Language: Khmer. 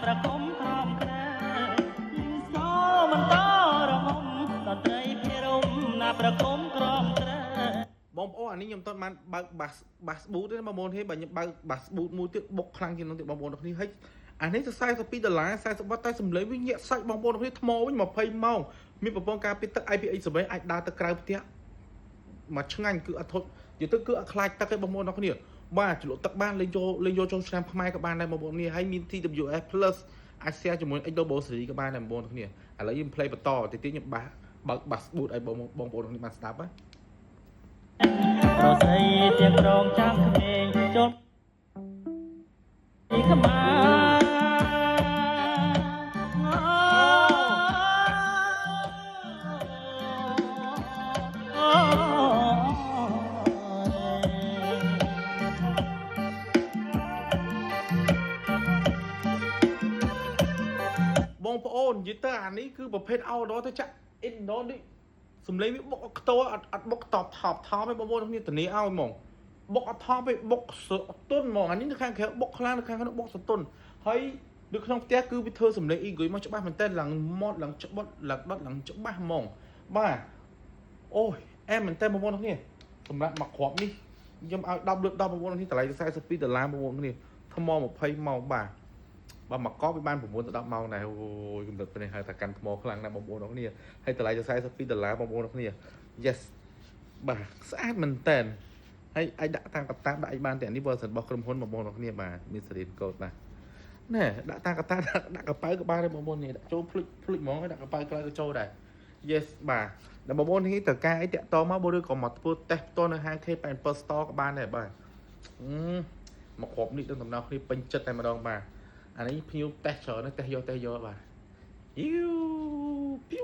ប្រគំក្រមក្រែលឺសមិនតរងំតន្ត្រីភិរមណាប្រគំក្រមក្រែ បងប្អូនអានេះខ្ញុំអត់បានបើក bass bass boost ទេណាបងប្អូនទេបើខ្ញុំបើក bass boost មួយទៀតបុកខ្លាំងជាងនោះទៀតបងប្អូនទាំងគ្នាហើយអានេះទៅ42ដុល្លារ40វ៉ាត់តែសំឡេងវាញាក់សាច់បងប្អូនទាំងគ្នាថ្មវិញ20ម៉ោងមានប្រព័ន្ធការពារទឹក IPX7 អាចដើរទៅក្រៅផ្ទះមកឆ្ងាញ់គឺអត់ធត់និយាយទៅគឺអត់ខ្លាចទឹកទេបងប្អូនទាំងគ្នាបាទជ្រលក់ទឹកបានលេងចូលលេងយកចូលឆ្នាំខ្មែរក៏បានដែរបងប្អូននេះហើយមាន TWS Plus អាច share ជាមួយ X Double Series ក៏បានដែរបងប្អូនទាំងគ្នាឥឡូវយើង play បន្តតិចទៀតខ្ញុំបាសបើក bass boost ឲ្យបងបងប្អូនទាំងគ្នាបានស្ដាប់ណា ប្រស្រីទាំងក្រងចាំក្មេងចូលពីខ្មា បងប្អូននិយាយទៅអានេះគឺប្រភេទ outdoor ទៅចាក់ indoor នេះសំឡេងវាបុកអត់ខ្ទោអត់អត់បុកតបថប់ថប់ទេបងប្អូនគ្នាធានាឲ្យហ្មងបុកអត់ថប់ទេបុកសតុនហ្មងអានេះនៅខាងក្រៅបុកខ្លាំងនៅខាងក្នុងបុកសតុនហើយនៅក្នុងផ្ទះគឺវាធ្វើសំឡេង EQ មកច្បាស់មែនតើឡើងម៉ត់ឡើងច្បុតឡើងដុតឡើងច្បាស់ហ្មងបាទអូយអែមមែនតើបងប្អូនគ្នាសម្រាប់មកគ្រាប់នេះខ្ញុំឲ្យ10លើ10បងប្អូនគ្នាតម្លៃ42ដុល្លារបងប្អូនគ្នាថ្ម20ម៉ោងបាទ បើមកកបវាបាន9ទៅ10ម៉ោងដែរអូយកម្រិតនេះហៅថាកាន់ថ្មខ្លាំងណាស់បងប្អូនអរគ្នាហើយតម្លៃទៅ42ដុល្លារបងប្អូនអរគ្នា Yes បាទស្អាតមែនតើហើយអាចដាក់តាមកតាបដាក់អីបានតែនេះ version របស់ក្រុមហ៊ុនបងប្អូនអរគ្នាបាទមាន serial code បាទណែដាក់តាមកតាដាក់ដាក់កប៉ៅក៏បានដែរបងប្អូននេះដាក់ចូលភ្លុចភ្លុចហ្មងដាក់កប៉ៅក្រោយក៏ចូលដែរ Yes បាទដល់បងប្អូននេះត្រូវការអីតាក់តមកបើឬក៏មកធ្វើតេស្តផ្ទាល់នៅហាង K87 Store ក៏បានដែរបាទអឺមកគ្រាប់នេះដឹងដំណោះគ្នាពេញចិត្តតែម្ដងបាទ អានេះភ្ញៀវតេស្តច្រើនណាស់តេស្តយកតេស្តយកបាទយូពីវ